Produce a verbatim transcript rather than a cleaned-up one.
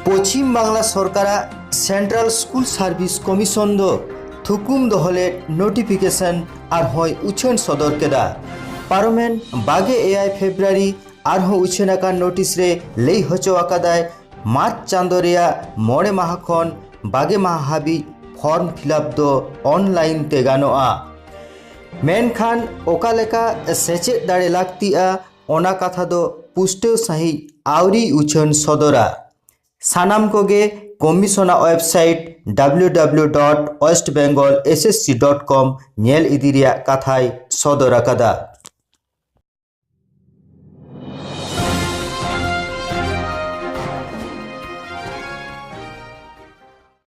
ᱯᱚᱪᱷᱤᱢ ᱵᱟᱝᱞᱟ ᱥᱚᱨᱠᱟᱨᱟᱜ central school service commission ᱫᱚ ᱛᱷᱩᱠᱩᱢ ᱫᱚᱦᱚ ᱞᱮᱫ ᱱᱳᱴᱤᱯᱷᱤᱠᱮᱥᱚᱱ ᱟᱨᱦᱚᱸᱭ ᱩᱪᱷᱟᱹᱱ ᱥᱚᱫᱚᱨ ᱠᱮᱫᱟ᱾ ᱯᱟᱨᱚᱢᱮᱱ ᱵᱟᱜᱮ ᱮᱭᱟᱭ ᱯᱷᱮᱵᱨᱩᱣᱟᱨᱤ ᱟᱨᱦᱚᱸ ᱩᱪᱷᱟᱹᱱ ᱟᱠᱟᱱ ᱱᱳᱴᱤᱥ ᱨᱮ ᱞᱟᱹᱭ ᱦᱚᱪᱚ ᱟᱠᱟᱫᱟᱭ, ᱢᱟᱨᱪ ᱪᱟᱸᱫᱚ ᱨᱮᱭᱟᱜ ᱢᱚᱬᱮ ᱢᱟᱦᱟ ᱠᱷᱚᱱ ᱵᱟᱜᱮ ᱢᱟᱦᱟ ᱦᱟᱹᱵᱤᱡ ᱯᱷᱚᱨᱢ ᱯᱷᱤᱞᱟᱯ ᱫᱚ ᱚᱱᱞᱟᱭᱤᱱ ᱛᱮ ᱜᱟᱱᱚᱜᱼᱟ᱾ ᱢᱮᱱᱠᱷᱟᱱ ᱚᱠᱟ ᱞᱮᱠᱟ ᱥᱮᱪᱮᱫ ᱫᱟᱲᱮ ᱞᱟᱹᱠᱛᱤᱜᱼᱟ, ᱚᱱᱟ ᱠᱟᱛᱷᱟ ᱫᱚ ᱯᱩᱥᱴᱟᱹᱣ ᱥᱟᱺᱦᱤᱡ ᱟᱹᱣᱨᱤ ᱩᱪᱷᱟᱹᱱ ᱥᱚᱫᱚᱨᱟ᱾ ᱥᱟᱱᱟᱢ ᱠᱚᱜᱮ ᱠᱚᱢᱤᱥᱚᱱᱟᱜ website W W W dot West Bengal S S C dot com ᱧᱮᱞ ᱤᱫᱤ ᱨᱮᱭᱟᱜ ᱠᱟᱛᱷᱟᱭ ᱥᱚᱫᱚᱨ ᱟᱠᱟᱫᱟ᱾